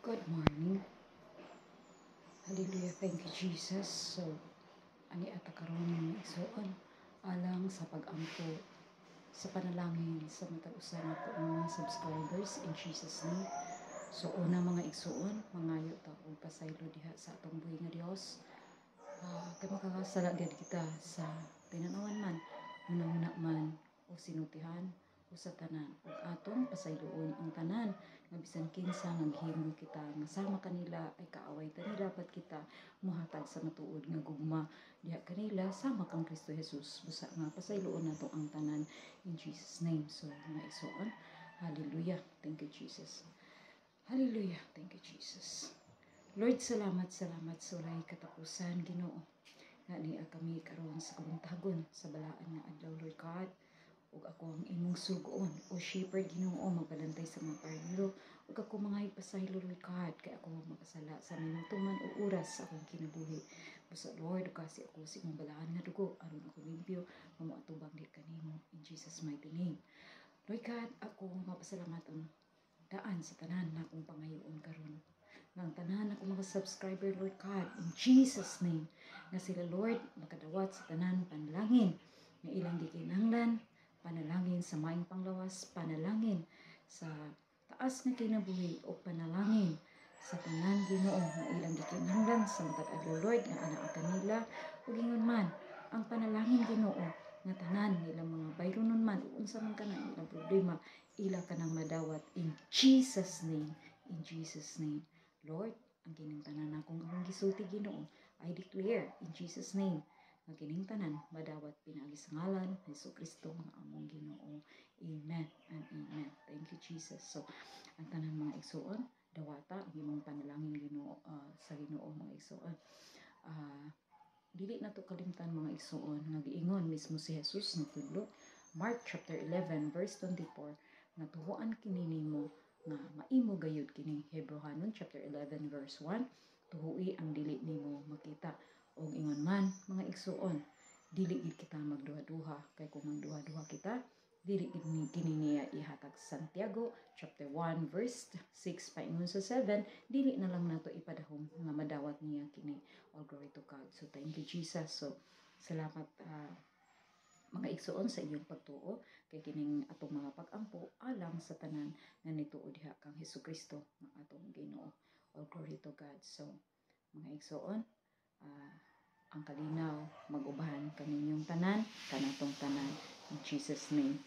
Good morning. Hallelujah. Thank you, Jesus. So, ani ata karon, mga igsoon, alang sa pag-ampo sa panalangin sa matag usa nga akong mga subscribers in Jesus' name. So, una, mga igsoon, mangayo ta og pasaylo diha sa atong buhi nga Dios. Kay makakasala gyud kita sa tinanawan man, hunahuna man, o sinultihan o sa tanan. Ug atong pasayloon ang tanan nga bisan kinsa nga gihimo kita nga sama kanila ay kaaway ta nila, dapat kita mohatag sa matuod nga gugma diha kanila sama kang Kristo Jesus. Busa nga pasayloon nato ang tanan in Jesus' name. So, mga igsoon, hallelujah. Thank you, Jesus. Hallelujah. Thank you, Jesus. Lord, salamat, salamat sa walay katapusan, Ginoo. Nga nia kami karon sa kabuntagon sa balaan nga adlaw, Lord God. Ug ako ang imong sugoon o shepherd, Ginoo, magbantay sa mga karnero, ug ako mga ipasaylo, Lord God, kay ako makasala sa minuto man o oras sa akong kinabuhi. Busa, Lord, kasi ako sa imong balaan nga dugo aron ako limpyo nga moatubang di kanimo in Jesus' mighty name. Lord God, ako mapasalamatan daan sa tanan na akong pangayoon karon nga ang tanan akong mga subscriber, Lord God, in Jesus' name, nga sila, Lord, makadawat sa tanan panalangin nga ilang gikinahanglan, panalangin sa maayong panglawas, panalangin sa taas nga kinabuhi o panalangin sa tanan, Ginoo, nga ilang gikinahanglan sa matag adlaw, Lord, nga anaa kanila, ug ingon man ang panalangin, Ginoo, nga tanan nilang mga bayronon man o unsa man kana ilang problema, ila kanang madawat in Jesus' name, in Jesus' name. Lord, ang kining tanan akong akong gisulti, Ginoo, I declare in Jesus' name nga kining tanan madawat pinaagi sa ngalan ni Hesus Kristo nga among Ginoo. Amen and amen. Thank you, Jesus. So, ang tanan, mga igsuon, dawata ang imong panalangin, Ginoo, sa Ginoo, mga igsuon. Dili na to kalimtan, mga igsuon, nga giingon mismo si Jesus nagtudlo, Mark chapter 11 verse 24, nga tuhuan kini nimo nga maimo gayud kini. Hebreohanon chapter 11 verse 1, tuhui ang dili nimo makita. Ug ingon man, mga igsuon, dili gid kita magduha-duha, kay kung magduha-duha kita, dili gid ni kini niya ihatag. Santiago chapter 1 verse 6 paingon sa 7, dili na lang nato ipadahom nga madawat niya kini. All glory to God. So thank you, Jesus. So salamat, mga igsuon, sa inyong pagtuo kay kining atong mga pag-ampo alang sa tanan nga nituo diha kang Hesus Kristo nga atong Ginoo. All glory to God. So, mga igsuon, ang kalinaw mag-uban kaninyong tanan, kanatong tanan in Jesus' name.